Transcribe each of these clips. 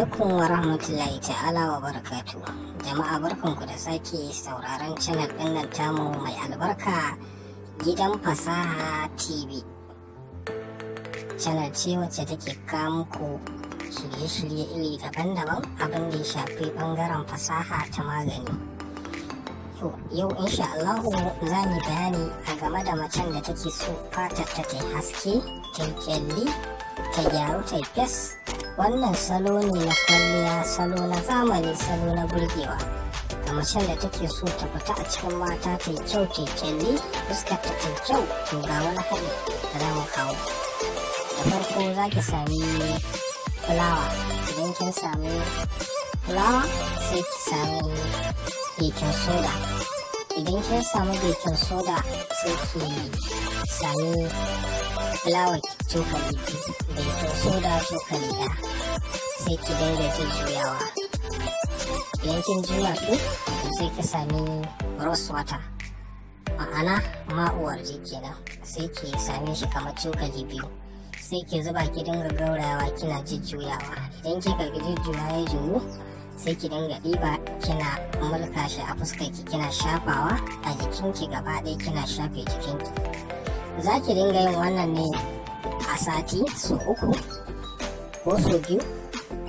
Alaikum wa rahmatullahi ta'ala wa barakatu. Jama'a, barkanku da sake sauraron channel ɗin nan tamu mai albarka, Gidan Fasaha TV. Channel ce wacce take kawo muku shirye-shirye iri daban-daban, abin da ya shafi ɓangaren fasaha ta magani. To, yau insha Allahu za mu bayani a game da macen da take so fatar ta ta haske, ta yi kyalli, ta gyaru, ta yi fes. Wannan salo ne na kwalliya, salo na zamani, salo na burgewa. Ga macen da take so ta fita a cikin mata, ta yi kyau, ta yi kyalli, fuskar ta ta yi kyau, to ga wani haɗi da za mu kawo. Da farko za ki sami fulawa. Idan kin sami fulawa, sai ki sami baking soda. Idan kin samu baking soda, sai ki sami fulawa cokali 2, baking soda cokali 1, sai ki dinga jujjuyawa. Idan kin juya su, sai ki sami rose water, ma'ana ma'uwar kenan, sai ki same shi kamar cokali 2, sai ki zuba, ki dinga gaurayawa kina jujjuyawa. Idan kika jujjuya ya juyu, sai ki dinga ɗiba kina mulka shi a fuskarki, kina shafawa a jikinki gaba ɗaya, kina shafe jikinki. Za ki dinga yin wannan ne a sati sau uku ko sau biyu.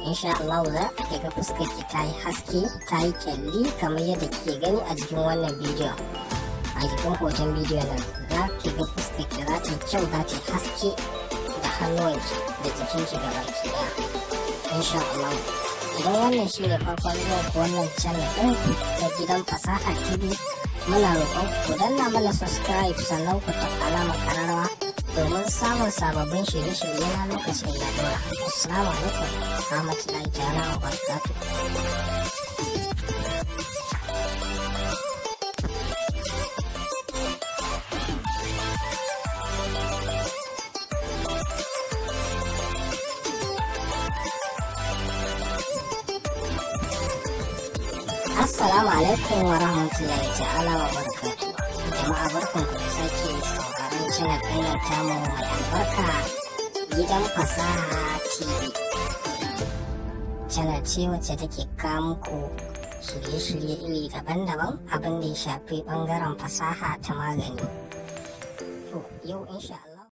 Insha Allah za ki ga fuskarki ta yi haske, ta yi kyalli kamar yadda kike gani a jikin wannan bidiyon, a jikin hoton bidiyon nan. Za ki ga fuskarki za ta yi kyau, za ta yi haske, da hannuwanki da jikinki gaba ki ɗaya, insha Allah. Idan wannan shi ne farkon zuwan ku wannan channel ɗin ta Gidan Fasaha TV, muna roƙon ku danna mana subscribe, sannan ku taɓa alamar ƙararrawa domin samun sababbin shirye-shirye na lokacin da dora. Assalamu alaikum rahmatullahi ta'ala wa barakatuh. Assalamu alaikum wa rahmatullahi ta'ala wa barakatuh. Jama'a, barkanku da sake sauraron channel ɗin nan tamu mai albarka, Gidan Fasaha TV. Channel ce wacce take kawo muku shirye-shirye iri daban-daban, abin da ya shafi ɓangaren fasaha ta magani. To, yau insha Allah